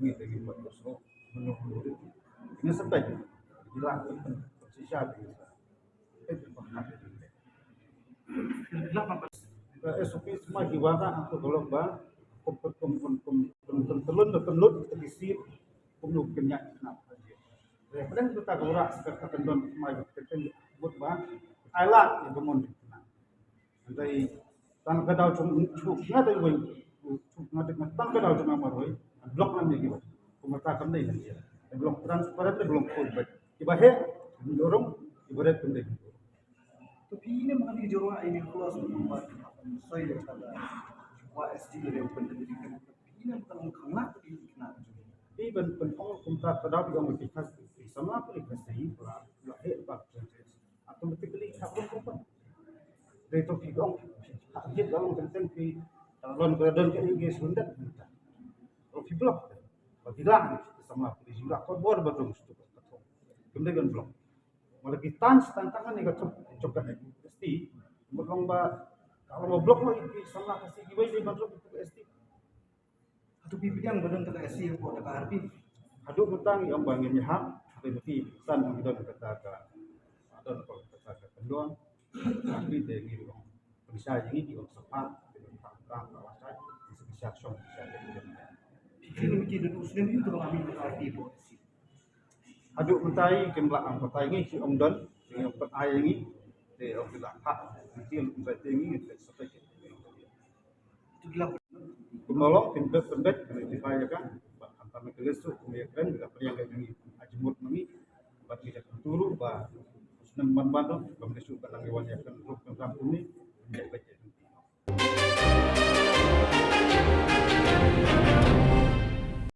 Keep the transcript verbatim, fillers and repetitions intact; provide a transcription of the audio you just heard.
Ngi te ngi buat ko so. Menung menung. Ngi setai. Gila. Sisa. Ka S O P sma ki wara hangto ka lok ba kum kum kum kum kum kum telun da telun ka bisi kum nuk kenya na. Ya, pdeng tu ta ka wara sekat ka kendon sma ka kendon but ba ai la ya bumon. Dei tang ka daw chung chu nga dei wei chu nga dei tang ka daw chung ma roi blok nam ye ki ba. Kum ta kam dei nam ye. Blok transparent dei blok kul ba. Ki ba he ndorong ki ba ret kum dei. To phi ne ma ka ni jorwa ai ni kula su ba soi de ka da wa S T de pen de ka phi ne ma ka long khang la phi na. Phi ban pen ong kum ta ka da phi ong phi khas phi samla phi khas sei ba la he ba automatically ka ong ko ba. Dei to phi ong phi ha ye da long ten ten phi ta lon ka don ka ni ge sun da. Ro phi blok. Ba phi la samla phi la ko bor ba dong stu ka to. Kum de ban blok. Mala ki tan tan tan ni ka thuk chok ka S T. Mut long ba Tang ba block mo ki samla Khasi kiwei dei ban ruh ki S T. Hato phi pdiang ba don kata ka S T hapoh kata ka R P? Haduh mynta ngi ong ba ngin ïahap, hynrei ba ki san ong don kata ka, don kata ka kyndon. Tapi te ngi ong pynshai ïa ngi, ki ong sa phah, ki ong phah, phah, phah, phah, phah, pynshai shong, pynshai. Phi kren ïa ki don u snem ïa u to ba ngim don R P hapoh S T. Haduh mynta kim lah ban batai ngi, ki ong don, ki ong pat ai ngi, te ong ki lah phah, ngi ki ong batai ngi, te sa phah ki. Kumno long, pynbeit, pynbeit, kane ki bai ïa ka, bad khamtam ka list tu, kumne ïa kren, ki la pdiang ïa ngi, ha jingmut ma ngi, bad ngi ïa ka turu, ba snem ban ban tu, kam list tu, ba nang ïa wan ïa kren, ruh kren kam kumne, pynbeit, pynbeit.